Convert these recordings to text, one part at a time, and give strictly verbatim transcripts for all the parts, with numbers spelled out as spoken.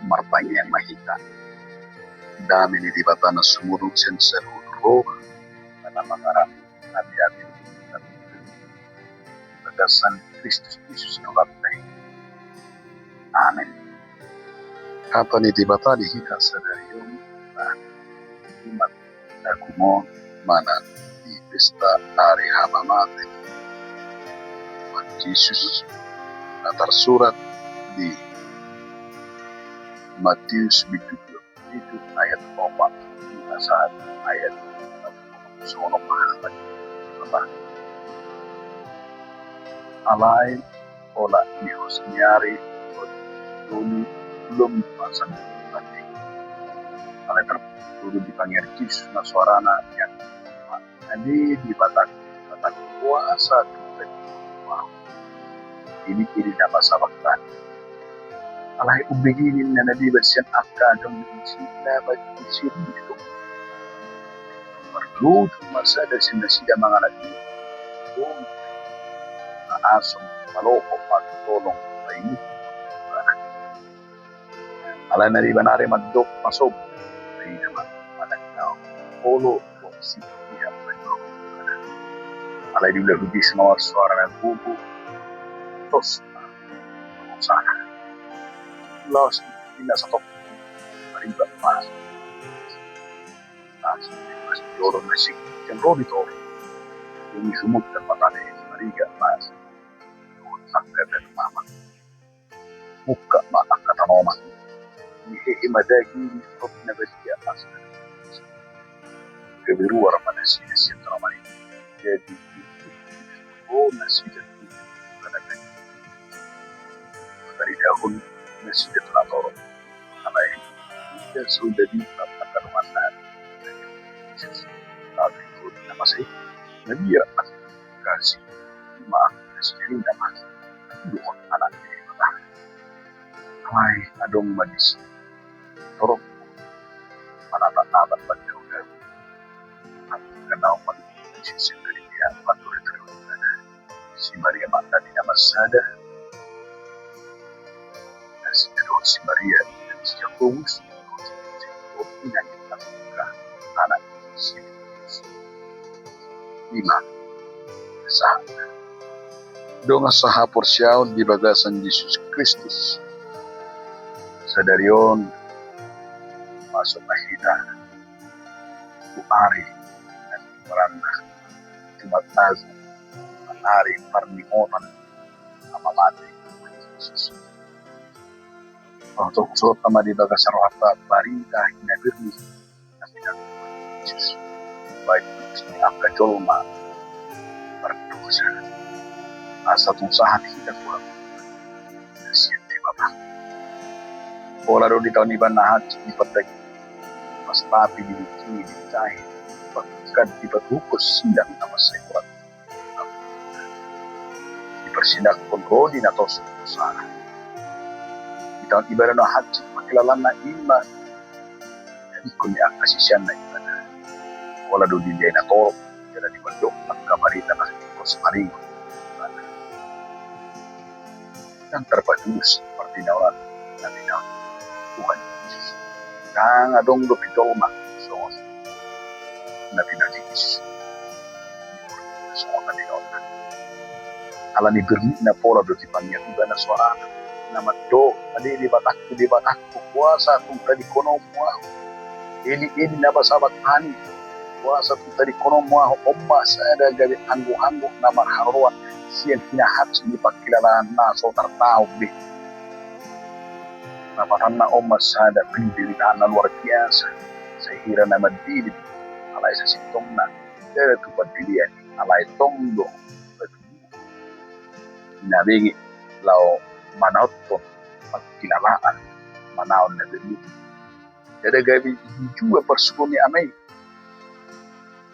Martangiang ma hita. Dame ni Debata na sumurung sian saluhut roha, na mangarami hami-hami di bagasan Kristus Jesus Tuhanta i. Amen. Hata ni Debata di hita sadari on, na Jumat na gumon manang di pesta ari hamamate Tuhan Jesus, na tarsurat di Matius bindu dua pulu pitu ayat opat, hingga sahat ayat onom pulu songon on. Alai olat ni hos ni ari, doli, belum pasang mati. Alai tarpatudu di pangiar Jesus na suarana yang ade di batang, batang kuasa Tuhan. Ini, ini nama sabak tadi. Alai umbegini na na dibat sian angka adong di sini na baik di sini itu. Marlutu masada sian nasida mangalap itu. Na asong malopo matu tolong baik. Alai na dibanari mandok pasobu. Baik nama manang nau. Polo. Alai diula hudis mawar suara na gugu. Tos. Sana. Laos ina satop. Maribak mas. Mas. Mas. Jorong nasik. Yang rodi to. Bumi sumut dan matane. Maribak mas. Sangka dan mama. Buka ma angka tanoman. Di hehe ma daging roti na badia asa. Gabe ruar ma nasida sian tanoman i. Jadi, o nasida tu tanagan. Maka didahon nasida tu natorop. Alai ida so dadi angka donganna. Tapi roti na masa i na biar kasih ma nasida i na masa. Dohot anak ni Debata. Alai adong ma disi torop manatap-natap bani daun-daun. Angka na umpat disi sendiri dia panturit-turit. Si Maria Magdalena masada. Nasida dohot si Maria, si Jakobus, dohot si Josep, dohot inang ni Maria, anak si Jakobus. Ima sahat. Dongan sahaporseaon di bagasan Jesus Kristus. Sadari on masuk ma hita tu ari na pinarangna, Jumat Agung, ari parningotan na mamate Jesus. Pasahat ma di bagasan rohanta barita na bernit. Baik angka jolma mardosa. Asa tung sahat hita Tuhan. Sian Debata. Pola do ditaon Ibana hansit ni pandaging. Pastapi di bingking ni jahe. Bahkan dipatuhuk sidang na mansai Tuhan. Diparsinangkon rodi na tos tu sana. Ditaon Ibana na hansit pangkilalaanna ima. Ingkon ni angka siseanna Ibana. Pola do dilehon na torop, jala dipandok angka barita na tos maringot. Ndang tarpatulus partinangianna na binahen Tuhan Jesus. Ndang adong dope jolma songon na binahen Jesus. Songon na binahenna. Alani bernitna pola do dipangiar Ibana soarana. Na mandok, ale Debatangku, Debatangku, boasa tung tadingkononmu ahu. Eli, Eli, lama sabakthani. Boasa tung tadingkononmu ahu, on ma sada gabe angguk-angguk na marharoroan sian hinahansit ni pangkilalaan na so tartaon be. Lapatanna on ma sada penderitaan na luar biasa, sai hira na mandele, alai sasintongna ndada tu pandelean, alai tong do na bege laho manaothon pangkilalaan, manaon na bernit. Ndada gabe dijua parsuruon ni Ama i.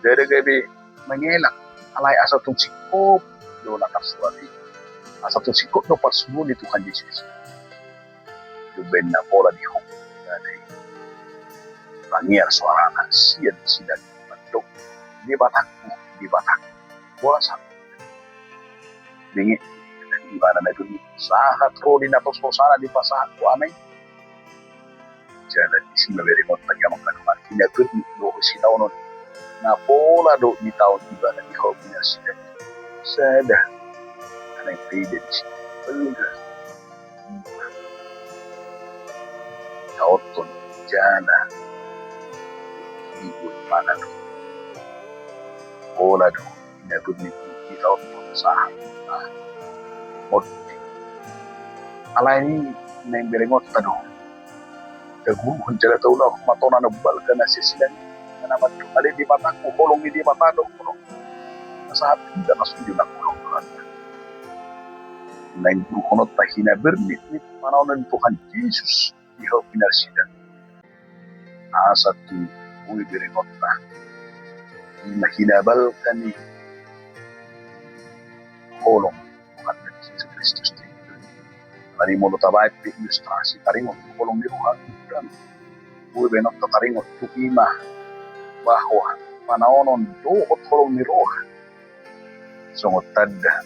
Ndada gabe mangelak, alai asa tung singkop do na tarsurat i. Asa tung singkop do parsuruon ni Tuhan Jesus. Dibaen na pola dihok. Ndada i. Pangiar soarana sian sidang mandok. Debatangku, Debatangku. Boasa. Dengke, Ibana na dulu sahat rodi na tos hosana dipasahat tu Ama i. Jala disi ma berengonta, ia mangkadongan, hinabernik dohot sitaonon na pola do ditaon ibana di hau pinarsidangi. Sada, na naeng taida disi, balga. Taonon jala dibuat mana do. Pola do hinabernik i taonon sahat. Nah, modi. Alai na naeng berengonta do. Taguruhon jala taulahon ma tona na balga na sian silang i. Ngana mandok ale Debata, holong ni Debata do, holong. Na sahat hita na sude na holong Tuhanta. Naeng guruhononta hinabernik ni panaonon Tuhan Jesus di hau pinarsidangi. Asa tung boi berengonta. Ima hinabalga ni holong Tuhan Jesus Kristus di. Alani molo tabaen pe ilustrasi taringot tu holong ni roha, dan boi berengonta taringot tu ima bahwa panaonon dohot holong ni roha songon tanda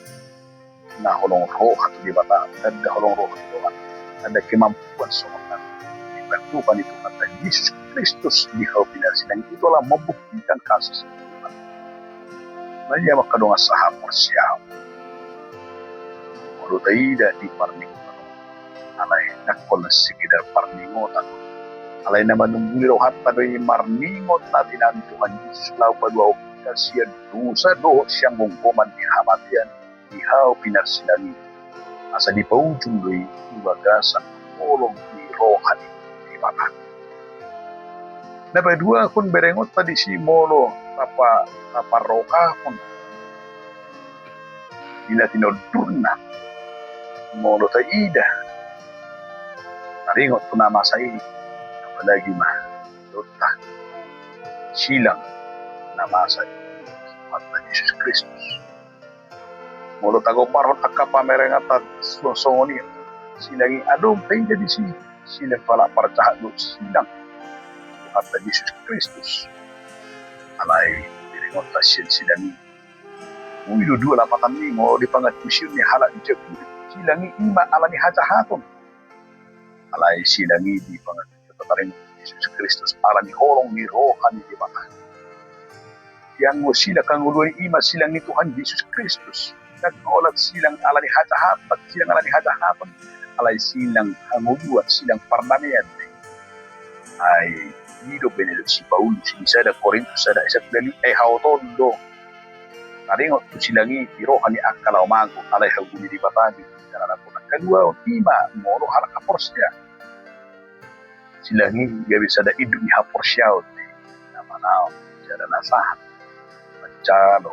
na holong roha tu Debata, tanda holong roha tu Tuhan, tanda kemampuan songon tanda di Tuhan, di Tuhanta Jesus Kristus di hau pinarsidangi, itulah membuktikan kasih Tuhan. Alani mangkadongan sahaporseaon, molo taida di parningotan, alai ndang holan sekedar parningotan, alai na manungguli rohanta do i marningot na tinaon Tuhan Jesus laho paluahon hita sian dosa dohot sian gomgoman ni hamatean di hau pinarsidangi, asa dipaujung do i di bagasan holong ni roha ni Debata. Na paduahon berengonta disi molo tapa-, taparrohahon di na tinondurna, molo taida taringot tu na masa i, apalagi ma dohot silang na masa di Tuhanta Jesus Kristus. Molo tagombarhon angka pamerengonta songon i, silang i adong taida disi, silang halak parjahat dohot silang Tuhanta Jesus Kristus. Alai berengonta sian silang i, boi do dua lapatan ni, molo di pangantusion ni halak Jahudi, silang i ima alani hajahaton. Alai silang i di pangantusion taringot Jesus Kristus alani holong ni roha ni Debata. Di anggo silang hangoluan i ima silang ni Tuhan Jesus Kristus. Ndang holan silang alani hajahaton, silang alani hajahaton. Alai silang hangoluan, silang pardamean. Ai i do bene didok si Paulus di sada Korintus sada ayat sada, ai hot on do taringot tu silang i di roha ni angka laho mago, alai hangoluan ni Debata do i. Jala na paduahon ima molo halak haporseaon. Silang i gabe sada induk ni haporseaon di na manaon jala na sahat manjalo.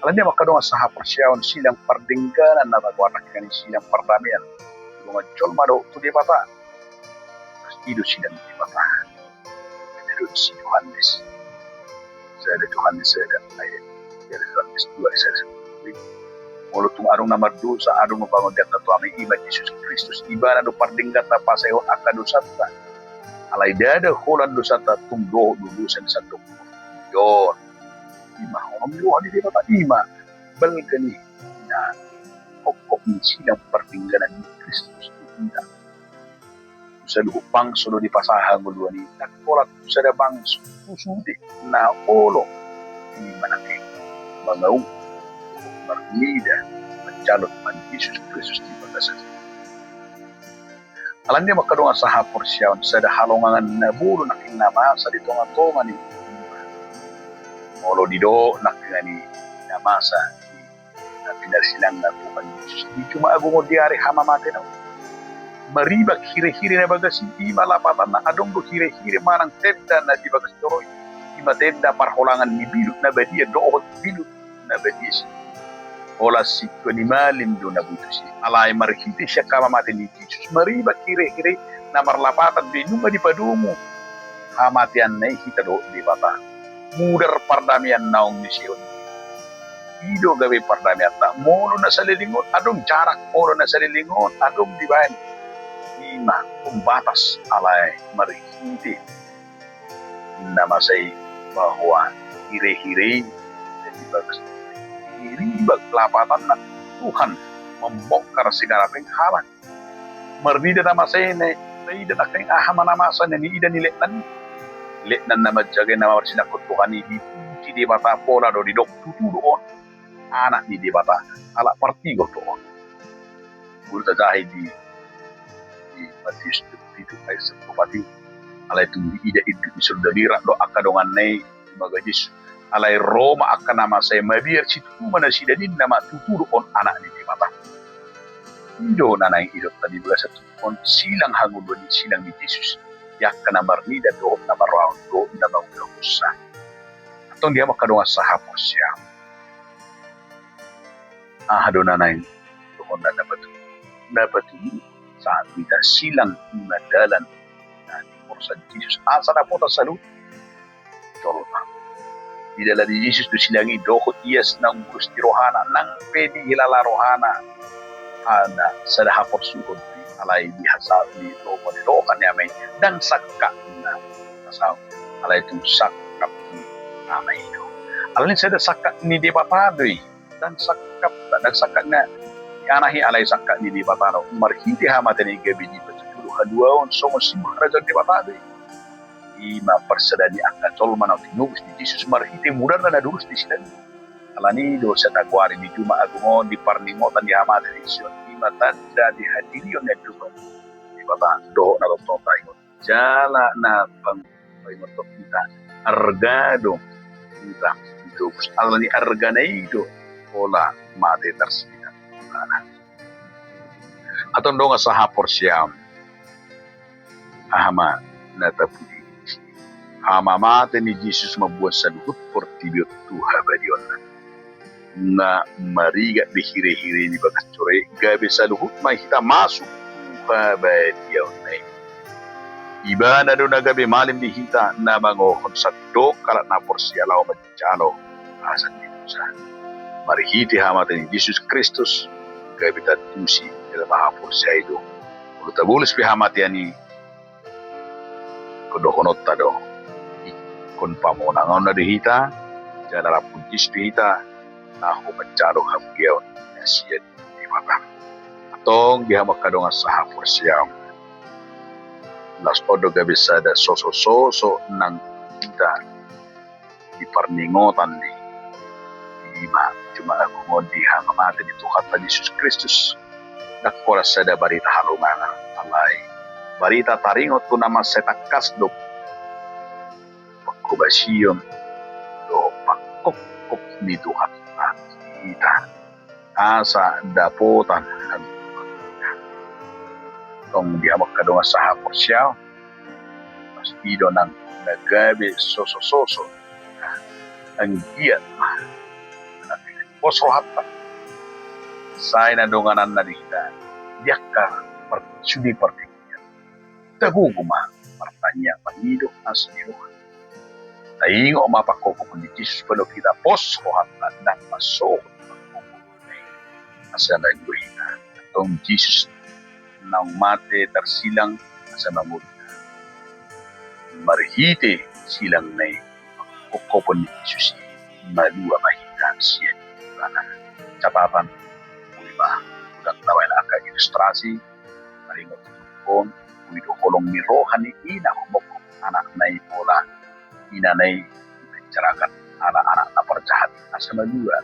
Alani mangkadongan sahaporseaon, silang pardengganan na tagoar nangkiningan i silang pardamean. Hubungan jolma dohot tu Debata. Asa i do silang Debata. Menurut si Yohanes. Sada Yohanes sada ayat, sada Yohanes dua ayat sada. Molo tung adong na mardosa, adong na mangadopi Debata tu Ama i, ima Jesus Kristus, ibana do pardenggan tapasaehon angka dosanta. Alai ndada holan dosanta, tung dohot do dosa ni sandok. Ion. Ima holong ni roha ni Debata, ima balga ni na hophop ni silang pardengganan ni Kristus di hita. Tu saluhut bangso do dipasahat hangoluan i, ndang holan tu sada bangso, tu sude na olo i manang i mangaung marnida manjalo Tuhan Jesus Kristus di bagasan. Alani mangkadongan sahaporseaon, sada halongangan na bolo nangkin na masa di tongatonga ni. Molo didok nangkiningan i na masa di na pinarsilang na Tuhan Jesus. Di juma agung on di ari hamamatean on. Maribak hirehire na bagas i, ima lapatanna adong do hirehire manang tenda na di bagas joro i. Ima tenda parholangan ni bilut na badia dohot bilut na badia i. Holan sintua ni malim do na butus i. Alai marhite sian hamamate ni Jesus maribak hirehire na marlapatan do i nunga dipadomu hamateanna i hita dohot Debata. Mudar pardamean naung ni Sion. I do gabe pardameanta. Molo na saleleng on adong jarak, molo na saleleng on adong dibaen ima pembatas, alai marhite na masa i bahwa hirehire i, jadi bagas, diribak lapatanna, Tuhan membongkar segala penghalang. Marnida na masa i na taida nangkin aha ma na masa na niida ni letnan i. Letnan na manjagai na marsinangkon Tuhan i dipuji Debata pola do didok tutu do on anak ni Debata, halak partigor do on. Molo tajaha i di, di Matius pitu ayat sampulu opat i, alai tung diida induk ni soldadu i rap do angka donganna i, dibaga Jesus. Alai ro ma angka na masa i mabiar situtu ma nasida ninna ma tutu do on anak ni Debata. I do na naeng idok tadi bagasan on silang hangoluan ni silang ni Jesus di angka na marnida dohot na marrohahon dohot na mangulahonsa. Antong di hamu angka dongan sahaporseaon, aha do na naeng dohonon na patudu? Na patudu sahat hita silang i ma dalan na niporsan Jesus asa dapotan saluhut jolma. Didalani Jesus do silang i dohot ia naung bulus di rohana, nang pe dihilala rohana. Aha na sada haporsuhon alai dihasahat ni roha ni roha ni Ama i, ndang sangkapna dihasahat, alai tung sangkap ni Ama i do. Alani sada sangkap ni Debata do i. Ndang sangkap, ndang sangkap na ni Anak i, alai sangkap ni Debata do. Marhite hamatean i gabe dipatuju do haluaon songon simbur harajaon Debata do i. I ma parsadaan ni angka jolma naung tinobus ni Jesus marhite mudarna na durus di silang i. Alani i do satagoari di Jumat Agung on di parningotan ni hamate ni Sion, i ma tanda di hadirion ni adopan Debata dohot na tongtong taingot. Jala na pang-, paingothon hita, arga do hita ditobus. Alani argana i do pola mate tarsilang. Antong dongan sahaporseaon, aha ma na tapudi? Hamamate ni Jesus mamboan saluhut portibi on tu habadiaonna. Nga marigat be hirehire ni bagas joro i, gabe saluhut ma hita masuk tu habadiaonna i. Ibana do na gabe malim di hita, na mangohon sandok halak na porsea laho manjalo asa ni dosa. Marhite hamate ni Jesus Kristus gabe taantusi jala haporsea i do. Molo tabolus pe hamatean i, ingkon dohononta do, ingkon pamonanganna do hita, jala rap punjis do hita laho manjalo hamuliaon na sian Debata. Antong di hamu angka dongan sahaporseaon, laos on do gabe sada sosososo nang hita di parningotan ni, i ma Jumat Agung on di hamamate ni Tuhanta Jesus Kristus. Ndang holan sada barita halongangan, alai barita taringot tu na mansai tangkas do panghobasion dohot pangkophop ni Tuhanta hita asa dapotan hangoluan. Antong di hamu angka dongan sahaporseaon, laos i do nang na gabe sosososo, anggiat ma pos rohanta, sai na dongananna do hita di angka par-, sude partingkian. Tagogo ma martangiang mangido asa ni roha. Taingot ma pangkophop ni Jesus, molo hita pos rohanta, ndang mansohot pangkophop asa na dua hita. Antong Jesus naung mate tarsilang asa mangolu hita. Marhite silangna i, pangkophop ni Jesus i, malua ma hita sian ibana. Catatan, boi ma hudok tabaen angka ilustrasi taringot tu on, boi do holong ni roha ni ina humophop anakna i pola inana i dipenjarakan ala anak na parjahat i asa malua.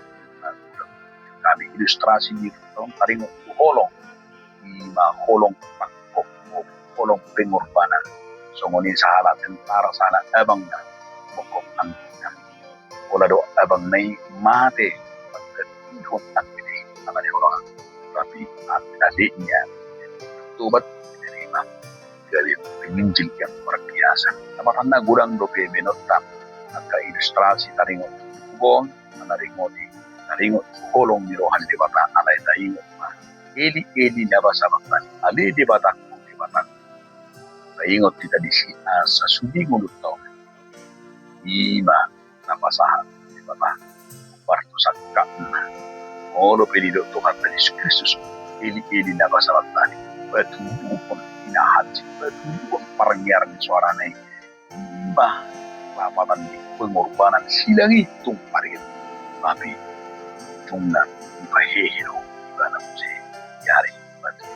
Gabe ilustrasi ni on taringot tu holong, i ma holong pangkophop, holong pengorbanan. Songon i sahalak tentara, sahalak abang na humophop anggina. Pola do abangna i mate mangganti holong anggina i, alani holong. Tapi adikna tobat, diterima. Gabe penginjil yang luar biasa. Tapatanna godang dope baenonta angka ilustrasi taringot tu on, na taringot i, taringot tu holong ni roha ni Debata, alai taingot ma, Eli, Eli, lama sabakhtani? Ale Debatangku, Debatangku. Taingot hita disi asa sude ngolunta on i ma na pasahat Debata. Marhite sangkapna, molo pe didok Tuhanta Jesus Kristus, Eli, Eli, lama sabakhtani? Patuduhon hinahansi, patuduhon parngear ni soarana i. I ma lapatan ni pengorbanan silang i tung paringot. Tapi ujungna dipahehe do ibana muse di ari batu.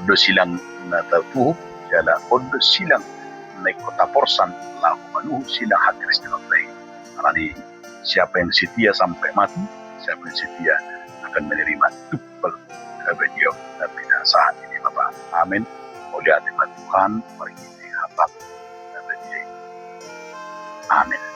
do silang na tatuhuk, jala on do silang na ingkon taporsan laho manuhuk silang hakristenonta i. Alani siapa yang setia sampai mati, siapa yang setia akan menerima tumpal keabadian na pinasahat ni Debata. Amen. Mauliate ma Tuhan marhite hataM na badia i. Amen.